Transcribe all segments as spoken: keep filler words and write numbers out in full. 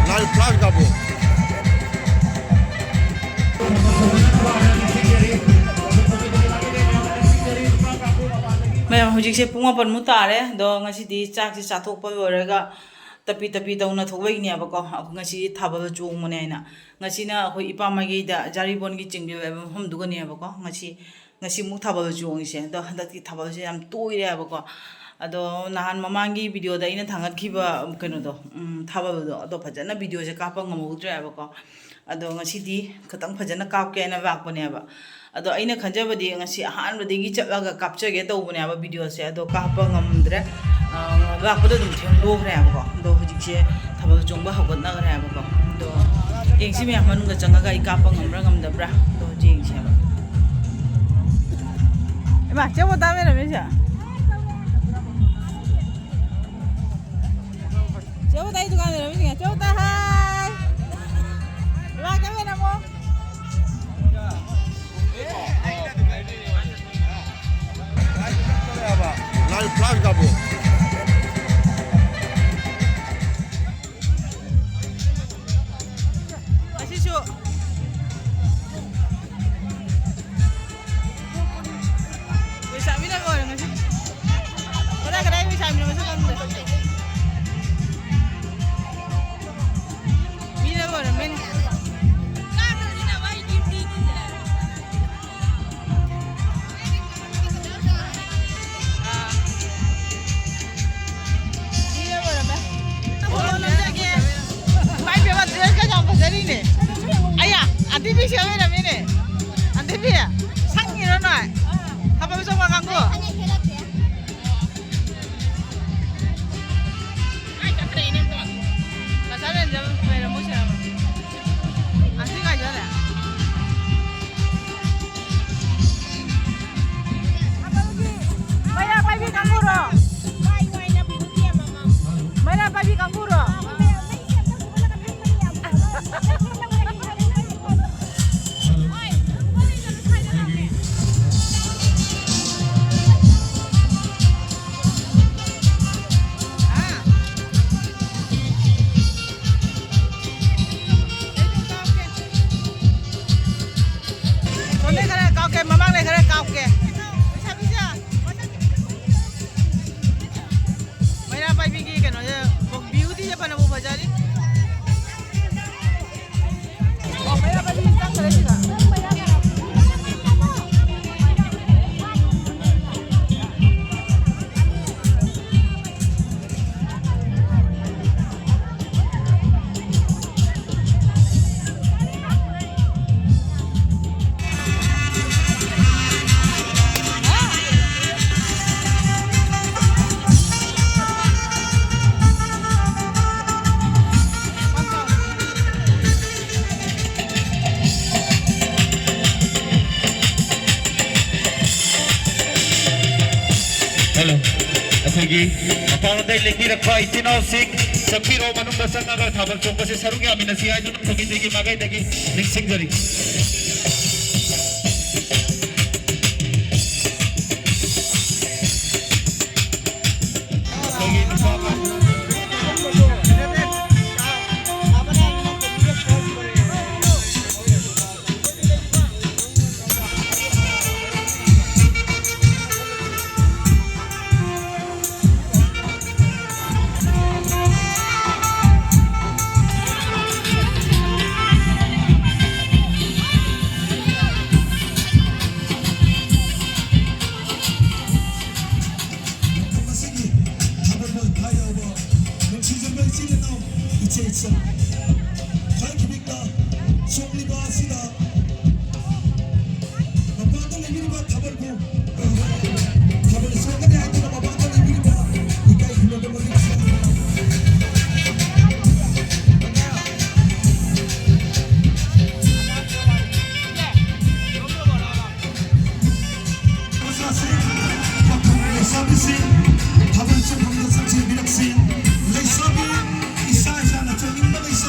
Live flash ꯀꯥꯞꯄꯨ꯫ ꯃꯌꯥꯝ, ꯍꯧꯖꯤꯛꯁꯦ ꯄꯨꯡ ꯃꯥꯄꯟꯃꯨꯛ ꯇꯥꯔꯦ꯫ ꯑꯗꯣ ꯉꯁꯤꯗꯤ ꯆꯥꯛꯁꯦ ꯆꯥꯊꯣꯛꯄ ꯂꯣꯏꯔꯒ ꯇꯞꯄꯤ ꯇꯞꯄꯤ ꯇꯧꯅ ꯊꯣꯛꯂꯛꯏꯅꯦꯕꯀꯣ꯫ ꯑꯩꯈꯣꯏ ꯉꯁꯤ ꯊꯥꯕꯜ ꯆꯣꯡꯕꯅꯦ ꯍꯥꯏꯅ꯫ ꯉꯁꯤꯅ ꯑꯩꯈꯣꯏ ꯏꯄꯥ ꯃꯥꯏꯀꯩꯗ ꯖꯥꯔꯤꯕꯣꯟꯒꯤ ꯆꯤꯡꯕꯤ ꯂꯩꯕ ꯃꯐꯝꯗꯨꯒꯅꯦꯕꯀꯣ꯫ ꯉꯁꯤ, ꯉꯁꯤꯃꯨꯛ ꯊꯥꯕꯜ ꯆꯣꯡꯉꯤꯁꯦ꯫ ꯑꯗꯣ ꯍꯟꯗꯛꯇꯤ ꯊꯥꯕꯜꯁꯦ ꯌꯥꯝ ꯇꯣꯏꯔꯦꯕꯀꯣ꯫ ꯑꯗꯣ ꯅꯍꯥꯟ ꯃꯃꯥꯡꯒꯤ ꯚꯤꯗꯤꯑꯣꯗ ꯑꯩꯅ ꯊꯥꯡꯒꯠꯈꯤꯕ ꯀꯩꯅꯣꯗꯣ, ꯎꯝ, ꯊꯥꯕꯜꯗꯣ, ꯑꯗꯣ ꯐꯖꯅ ꯚꯤꯗꯤꯑꯣꯁꯦ ꯀꯥꯞꯄ ꯉꯝꯍꯧꯗ꯭ꯔꯦꯕꯀꯣ꯫ ꯑꯗꯣ ꯉꯁꯤꯗꯤ ꯈꯤꯇꯪ ꯐꯖꯅ ꯀꯥꯞꯀꯦ ꯍꯥꯏꯅ ꯂꯥꯛꯄꯅꯦꯕ꯫ ꯑꯗꯣ ꯑꯩꯅ ꯈꯟꯖꯕꯗꯤ ꯉꯁꯤ ꯑꯍꯥꯟꯕꯗꯒꯤ ꯆꯠꯂꯒ ꯀꯥꯞꯆꯒꯦ ꯇꯧꯕꯅꯦꯕ ꯚꯤꯗꯤꯑꯣꯁꯦ, ꯑꯗꯣ ꯀꯥꯞꯄ ꯉꯝꯗ꯭ꯔꯦ꯫ ꯑ, ꯂꯥꯛꯄꯗ ꯑꯗꯨꯝ ꯊꯦꯡꯗꯣꯛꯈ꯭ꯔꯦꯕꯀꯣ꯫ ꯑꯗꯣ ꯍꯧꯖꯤꯛꯁꯦ ꯊꯥꯕꯜ ꯆꯣꯡꯕ ꯍꯧꯒꯠꯅꯈ꯭ꯔꯦꯕꯀꯣ꯫ ꯑꯗꯣ ꯌꯦꯡꯁꯤ ꯃꯌꯥꯝ, ꯃꯅꯨꯡꯗ ꯆꯪꯉꯒ ꯑꯩ ꯀꯥꯞꯄ ꯉꯝꯕ꯭ꯔꯥ ꯉꯝꯗꯕ꯭ꯔꯥ꯫ ꯑꯗꯣ ꯍꯧꯖꯤꯛ ꯌꯦꯡꯁꯦꯕ꯫ ꯏꯃꯥ, ꯆꯦ ꯕꯣꯇꯥ ꯂꯩꯔꯝꯃꯤꯁꯦ꯫ ꯆꯦ ꯕꯣꯇꯥꯒꯤ ꯗꯨꯀꯥꯟ ꯂꯩꯔꯝꯃꯤꯁꯦ꯫ ꯆꯦ ꯕꯣꯇꯥ, ꯍꯥꯏ꯫ ꯏꯃꯥ, ꯀꯩ ꯂꯩꯔꯝꯃꯣ? ꯂꯥꯏꯚ ꯐ꯭ꯂꯥꯁ ꯀꯥꯞꯄꯨ꯫ ꯉꯁꯤꯁꯨ ꯂꯣꯏꯁꯥꯕꯤꯅ ꯂꯣꯏꯔꯦ ꯉꯁꯤ꯫ ꯀꯗꯥꯏ ꯀꯗꯥꯏ ꯂꯣꯏꯁꯥꯕꯤꯅꯣ ꯃꯁꯛ ꯈꯪꯗꯦ꯫ ꯃꯤꯅ ꯂꯣꯏꯔꯝꯃꯦꯅꯦ꯫ ꯃꯤꯅ ꯂꯣꯏꯔꯝꯃꯦ꯫ ꯐꯣꯇꯣ ꯅꯝꯖꯒꯦ꯫ ꯏꯃꯥꯏ ꯄꯦꯝꯃ, ꯗ꯭ꯔꯦꯁꯀ ꯌꯥꯝ ꯐꯖꯔꯤꯅꯦ꯫ ꯑꯌꯥ, ꯑꯟꯇꯤꯕꯤ ꯁꯦ ꯂꯩꯔꯝꯃꯦꯅꯦ꯫ ꯑꯟꯇꯤꯕꯤ, ꯁꯪꯉꯤꯔꯣ ꯅꯣꯏ? ꯊꯥꯕꯜ ꯆꯣꯡꯕ ꯀꯥꯡꯕꯨ? ꯉꯁꯥꯏ ꯂꯩꯔꯝꯃꯣ ꯁꯤꯔꯕ? ꯑꯟꯇꯤ ꯀꯥꯏ ꯆꯠꯂꯦ? ꯃꯩꯔꯥ ꯄꯥꯏꯕꯤ ꯀꯥꯡꯕꯨꯔꯣ? ꯃꯩꯔꯥ ꯄꯥꯏꯕꯤ ꯀꯥꯡꯕꯨꯔꯣ? ꯃꯄꯥꯟꯂꯣꯝꯗꯒꯤ ꯂꯦꯡꯕꯤꯔꯛꯄ ꯏꯆꯤꯟ ꯏꯅꯥꯎꯁꯤꯡ, ꯆꯪꯕꯤꯔꯣ, ꯃꯅꯨꯡꯗ ꯆꯪꯉꯒ ꯊꯥꯕꯜ ꯆꯣꯡꯕꯁꯦ ꯁꯔꯨꯛ ꯌꯥꯃꯤꯟꯅꯁꯤ ꯍꯥꯏꯗꯨꯅ ꯀꯃꯤꯇꯤꯒꯤ ꯃꯥꯏꯀꯩꯗꯒꯤ ꯅꯤꯡꯁꯤꯡꯖꯔꯤ꯫ ꯑꯩꯈꯣꯏꯒꯤ ꯅꯨꯄꯥ ꯃꯐꯝ ꯑꯁꯤꯒꯤ ꯊꯥꯕꯜ ꯃꯣꯏ ꯌꯥꯎꯕ ꯅꯨꯡꯁꯤꯖꯕ ꯏꯆꯤꯜ ꯏꯅꯥꯎ, ꯏꯆꯦ ꯏꯆꯜ, ꯈ꯭ꯋꯥꯏ ꯈꯨꯗꯤꯡꯗ ꯆꯣꯡꯂꯤꯕ ꯑꯁꯤꯗ ꯃꯄꯥꯟꯗ ꯂꯩꯕꯤꯔꯤꯕ ꯊꯥꯕꯜꯕꯨ, ꯊꯥꯕꯜ ꯆꯣꯡꯒꯅꯤ ꯍꯥꯏꯗꯨꯅ ꯃꯄꯥꯟꯗ ꯂꯩꯕꯤꯔꯤꯕ ꯏꯀꯥꯏ ꯈꯨꯝꯅꯕ ꯃꯔꯤꯛꯁꯤꯡ ꯃꯆꯥꯁꯤꯡ, ꯄꯥꯈꯪ ꯂꯩꯁꯥꯕꯤꯁꯤꯡ, ꯊꯥꯕꯜ ꯆꯣꯡꯐꯝꯗ ꯆꯪꯁꯤꯟꯕꯤꯔꯛꯁꯤ꯫ ꯂꯩꯁꯥꯕꯤ, ꯏꯁꯥ ꯏꯁꯥꯅ ꯆꯣꯡꯅꯤꯡꯕ ꯂꯩꯁꯥ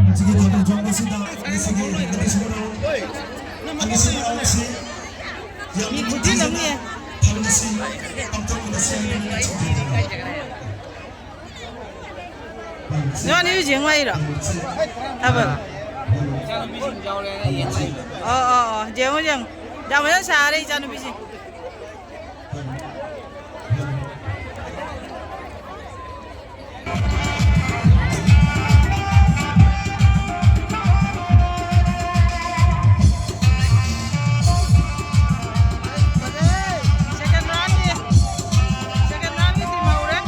ꯍꯧꯖꯤꯛꯀꯤ ꯊꯥꯕꯜ ꯆꯣꯡꯕꯁꯤꯗ ꯉꯁꯤꯒꯤ ꯅꯨꯄꯤꯁꯤꯡ ꯑꯅꯤꯁꯤꯒꯤ ꯑꯋꯥꯡꯁꯤ ꯌꯥꯝꯅ ꯅꯤꯡꯊꯤꯖꯅ ꯊꯥꯕꯜ ꯑꯁꯤ ꯄꯥꯡꯊꯣꯛꯃꯤꯟꯅꯁꯤ ꯍꯥꯏꯅ ꯅꯤꯡꯁꯤꯡꯖꯔꯤ꯫ ꯅꯣꯏ ꯑꯅꯤꯁꯨ ꯌꯦꯡ ꯂꯥꯛꯏꯔꯣ? ꯊꯥꯕꯜ? ꯑꯣ, ꯑꯣ, ꯑꯣ, ꯌꯦꯡꯉꯣ, ꯌꯦꯡꯉꯣ꯫ ꯌꯥꯝ ꯐꯖꯅ ꯁꯥꯔꯦ ꯏꯆꯥꯅꯨꯄꯤꯁꯤꯡ꯫ Second round ꯒꯤ, second round ꯒꯤ team ꯍꯧꯔꯦ꯫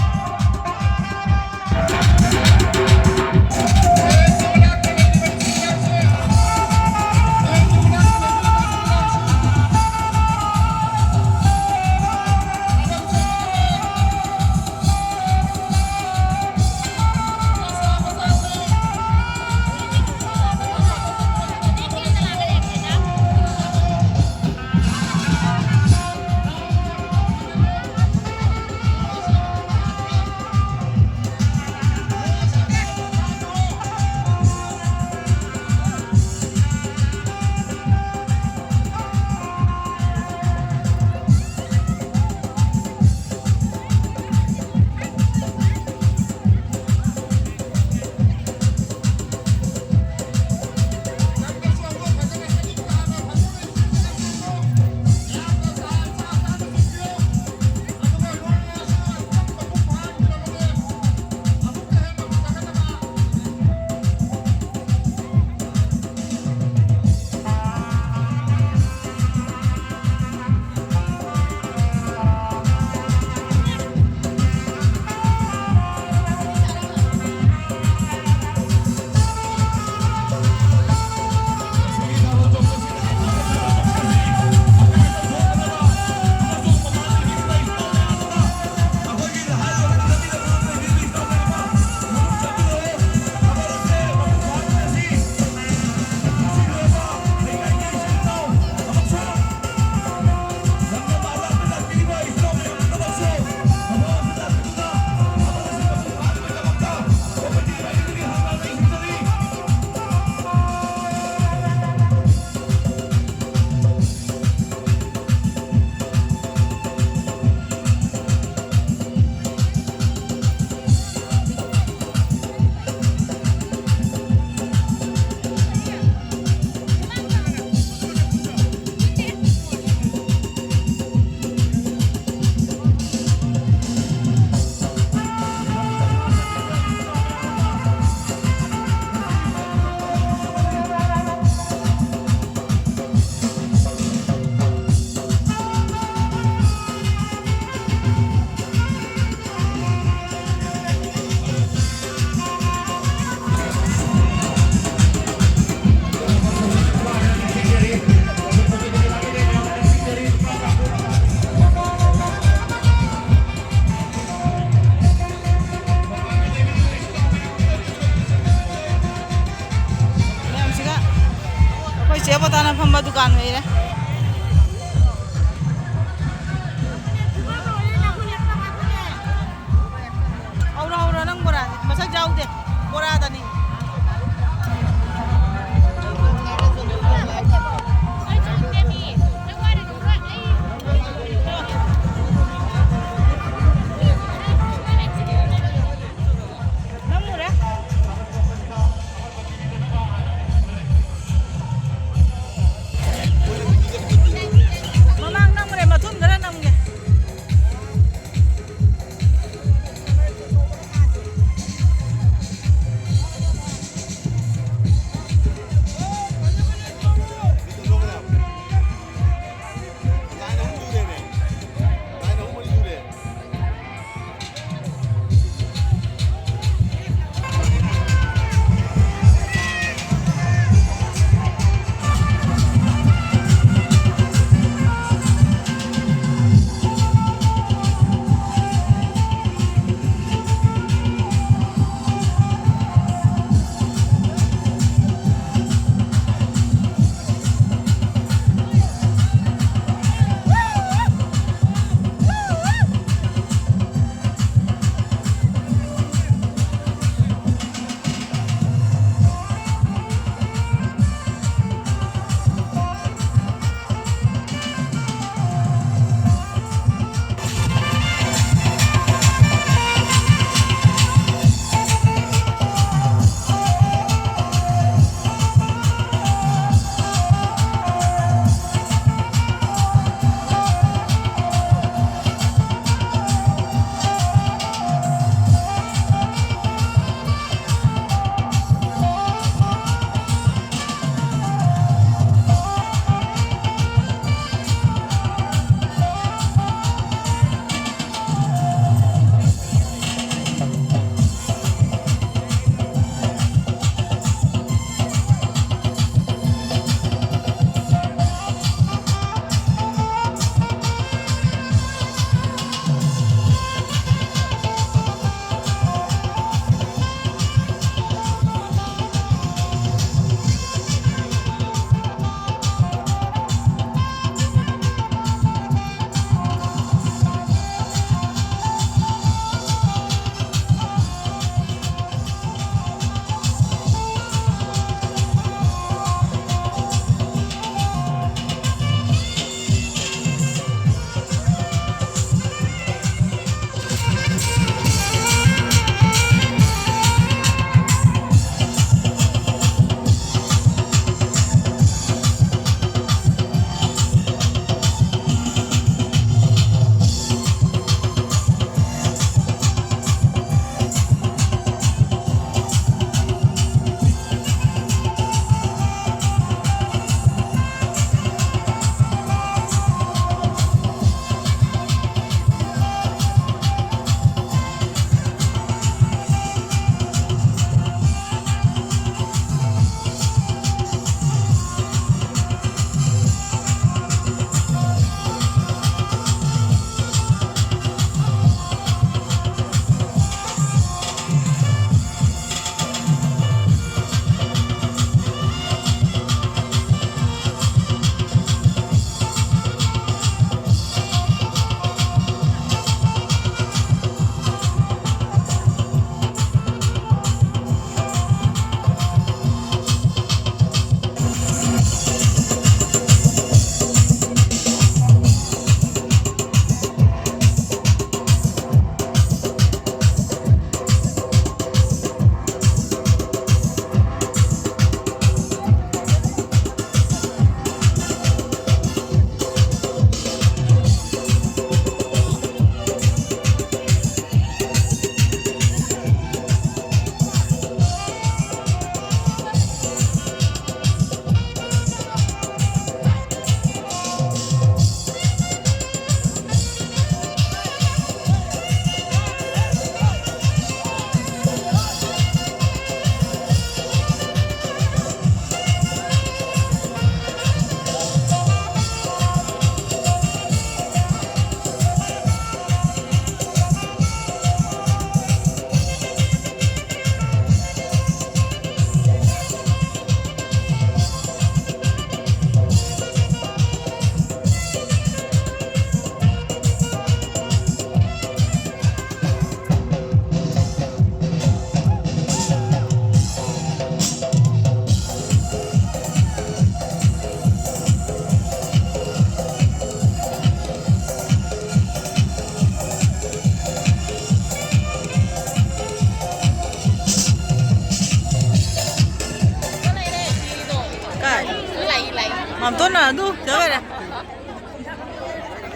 ꯑꯗꯨ ꯀꯩꯗꯧꯔꯦ?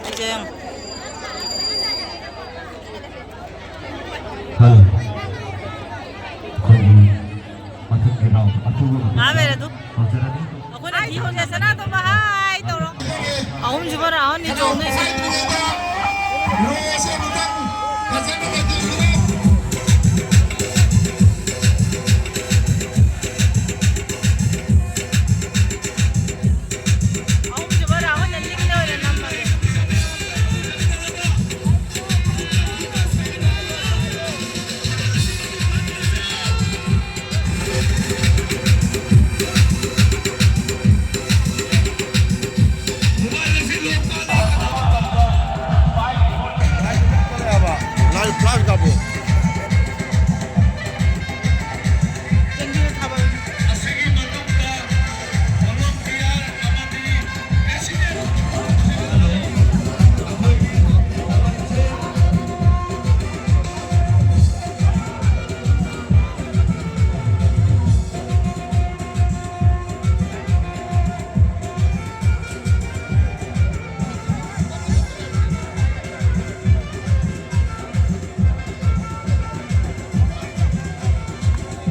ꯏꯆꯦ ꯌꯦꯡꯉꯨ꯫ ꯍꯜꯂꯣ꯫ ꯑꯩꯈꯣꯏꯒꯤ ꯃꯊꯪꯒꯤ ꯔꯥꯎꯟ ꯑꯊꯨꯕ ꯃꯇꯝꯗ ꯉꯥꯏꯍꯥꯛ ꯂꯩꯔꯦ ꯑꯗꯨ꯫ ꯍꯧꯖꯔꯅꯤ꯫ ꯑꯩꯈꯣꯏꯅ ꯊꯤ ꯍꯧꯖ ꯁꯅꯥꯗꯣ ꯃꯍꯥꯏ ꯇꯧꯔꯣ꯫ ꯑꯍꯨꯝꯁꯨꯕ ꯔꯥꯎꯟꯅꯤ ꯆꯣꯡꯗꯣꯏꯁꯦ꯫ ꯑꯍꯨꯝꯁꯨꯕ ꯔꯥꯎꯟꯗ ꯂꯤꯛꯅ ꯑꯣꯏꯅ ꯅꯝꯃꯒꯦ꯫ ꯂꯥꯏꯚ ꯐ꯭ꯂꯥꯁ ꯀꯥꯞꯄꯨ꯫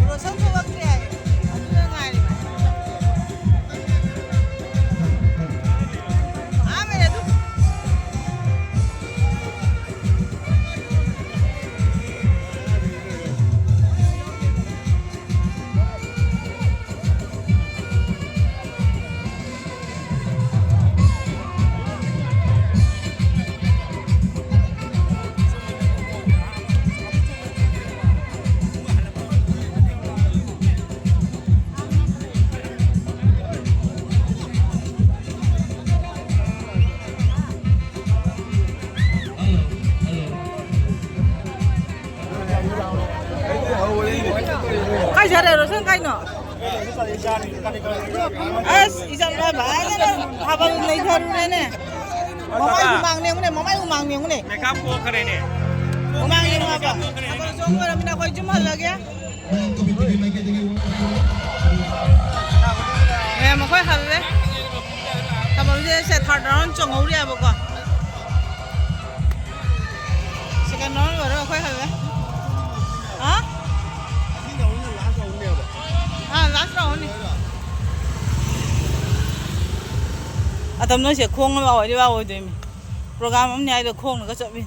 ꯔꯣꯁꯟ ꯊꯣꯛꯂꯛꯇ꯭ꯔꯤ ꯍꯥꯏ꯫ ꯑꯗꯨꯅ ꯉꯥꯏꯔꯤꯕ꯫ ꯑꯥ, ꯃꯦꯔꯦ ꯑꯗꯨ꯫ ꯀꯥꯏ ꯆꯠꯈ꯭ꯔꯦ ꯔꯣꯁꯟ, ꯀꯥꯏꯅꯣ? ꯑꯁ, ꯏꯆꯥꯅꯨꯄꯥ ꯐꯖꯅ ꯊꯥꯕꯜ ꯅꯩꯊꯔꯨꯔꯦꯅꯦ꯫ ꯃꯃꯥꯏ ꯍꯨꯃꯥꯡ ꯌꯦꯡꯉꯨꯅꯦ, ꯃꯃꯥꯏ ꯍꯨꯃꯥꯡ ꯌꯦꯡꯉꯨꯅꯦ꯫ ꯃꯦꯀꯞ ꯀꯣꯛꯈ꯭ꯔꯦꯅꯦ꯫ ꯍꯨꯃꯥꯡ ꯌꯦꯡꯉꯣ ꯍꯥꯏꯕ꯫ ꯊꯥꯕꯜ ꯆꯣꯡ ꯂꯣꯏꯔꯃꯤꯅ ꯑꯩꯈꯣꯏ ꯌꯨꯝ ꯍꯜꯂꯒꯦ꯫ ꯃꯌꯥꯝ ꯑꯩꯈꯣꯏ ꯍꯜꯂꯦ꯫ ꯁꯦ ꯊꯥꯔꯠ ꯔꯥꯎꯟ ꯆꯣꯡꯍꯧꯔꯤꯑꯕꯀꯣ꯫ ꯁꯦꯀꯦꯟ ꯔꯥꯎꯟ ꯂꯣꯏꯔꯒ ꯑꯩꯈꯣꯏ ꯍꯜꯂꯦ꯫ ꯍꯥ? ꯑꯥ, ꯂꯥꯁ ꯔꯥꯎꯟꯅꯤ꯫ ꯑꯇꯝ ꯅꯣꯏꯁꯦ ꯈꯣꯡꯅ ꯋꯥ ꯑꯣꯏꯗꯤ ꯋꯥ ꯑꯣꯏꯗꯣꯏꯅꯤ꯫ ꯄ꯭ꯔꯣꯒ꯭ꯔꯥꯝ ꯑꯃꯅꯤ ꯍꯥꯏꯗꯣ ꯈꯣꯡꯅꯒ ꯆꯠꯃꯤꯟ꯫